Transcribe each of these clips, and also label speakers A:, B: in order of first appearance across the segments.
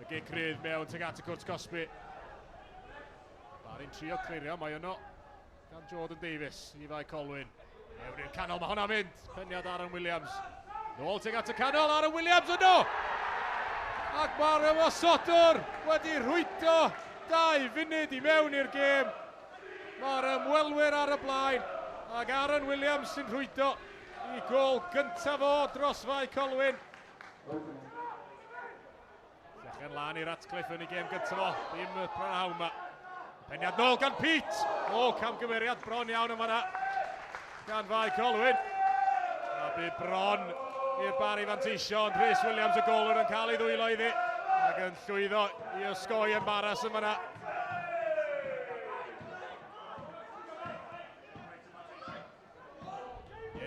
A: Y gic rydd mewn tuag at y cwrt cosbi. Barry'n trio clirio, mae yno gan Jordan Davies i Fae Colwyn. Mewn i'r canol, mae hwnna'n mynd. Peniad Aaron Williams. Nôl tuag at y canol, Aaron Williams yno! Ac mae'r ymosodwr wedi rhwydo 2 funud i mewn i'r gêm. Mae'r ymwelwyr ar y blaen ac Aaron Williams sy'n rhwydo i gol gyntaf o dros Fae Colwyn. Llechen lan i Ratcliffe yn ei gêm gyntaf o, ddim y prynhawn yma. Peniad nôl gan Pete! O, camgymeriad bron iawn yn fanna gan Fae Colwyn. A bu bron i'r Barry fanteisio, ond Rhys Williams y golwr yn cael ei ddwylo iddi ac yn llwyddo i osgoi embaras yn fanna.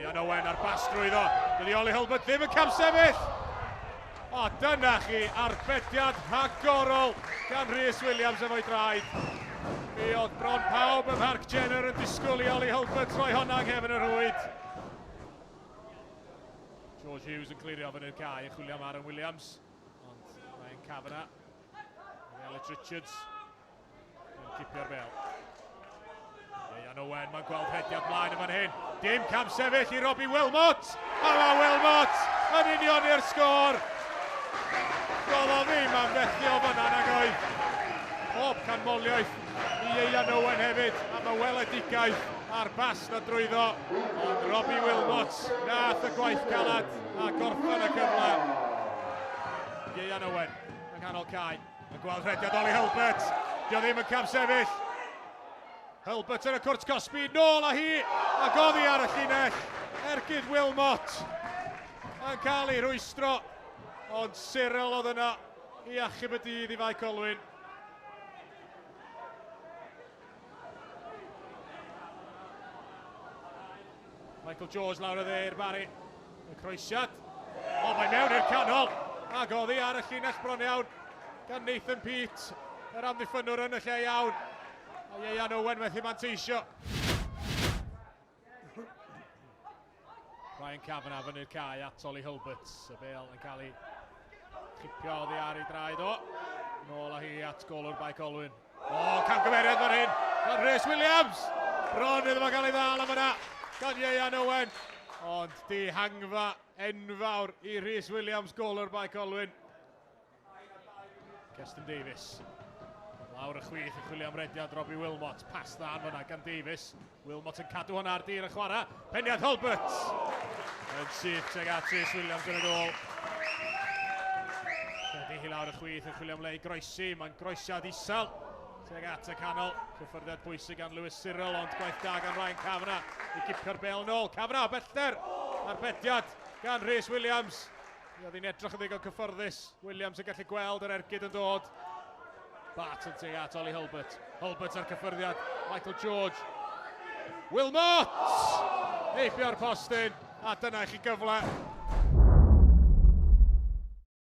A: Ieuan Owen ar bas drwyddo. Dydy Oli Hulbert ddim yn camsefyll. O, dyna chi arbediad rhagorol gan Rhys Williams efo'i draed. Mi oedd bron pawb ym Mharc Jenner yn disgwyl i Oli Hulbert roi honna yng nghefn y rhwyd. George Hughes yn clirio fyny'r cae yn chwilio am Aaron Williams. Ond mae'n Kavanagh. Elliot Richards. Yn cipio'r bel. Ieuan Owen, mae'n gweld rhediad mlaen yn fan hyn. Dim cam sefyll i Robbie Wilmot. A mae Wilmot yn unioni'r sgôr. Doedd o ddim am fethu o fyna nag oedd. Pob canmoliaeth i Ieuan Owen hefyd am y weledigaeth a'r bas na drwyddo. Ond Robbie Wilmot nath y gwaith calad a gorffen y cyfle. Ieuan Owen yng nghanol cae. Yn gweld rhediad Ollie Hulbert. Dio ddim yn camsefyll. Hulbert yn y cwrt cosbi, nôl â hi, ac oddi ar y llinell. Ergyd Wilmot yn cael ei rwystro, ond Cyril oedd yna i achub y dydd i Fae Colwyn. Michael George lawr y dde i'r Barry. Y croesiad. O, mae mewn i'r canol. Ac oddi ar y llinell bron iawn gan Nathan Peate. Yr amddiffynnwr yn y lle iawn. A Ieuan Owen methu manteisio. Ryan Kavanagh fyny'r cae at Ollie Hulbert. Y bel yn cael ei chipio oddi ar ei draed o. Nôl â hi at golwr Bae Colwyn. O, camgymeriad fan hyn gan Rhys Williams. Bron iddo fo gael ei ddal am yna gan Ieuan Owen. Ond dihangfa enfawr i Rhys Williams, golwr Bae Colwyn. Keston Davies. Lawr y chwith yn chwilio am rediad Robbie Wilmot. Pas dda yn fyna gan Davies. Wilmot yn cadw hwnna ar dir y chwarae. Peniad Hulbert! Yn syth tuag at Rhys Williams yn y gol. Rhedi hi lawr y chwith yn chwilio am le i groesi. Mae'n groesiad isel tuag at y canol. Cyffyrddiad bwysig gan Lewis Cyril, ond gwaith da gan Ryan Kavanagh i gipio'r bel nôl. Kavanagh o bellter! Arbediad gan Rhys Williams. Mi oedd hi'n edrych yn ddigon cyfforddus. Williams yn gallu gweld yr ergyd yn dod. Barton tuag at Ollie Hulbert. Hulbert ar cyffyrddiad. Michael George. Wilmot! Heibio'r postyn. A dyna i chi gyfle.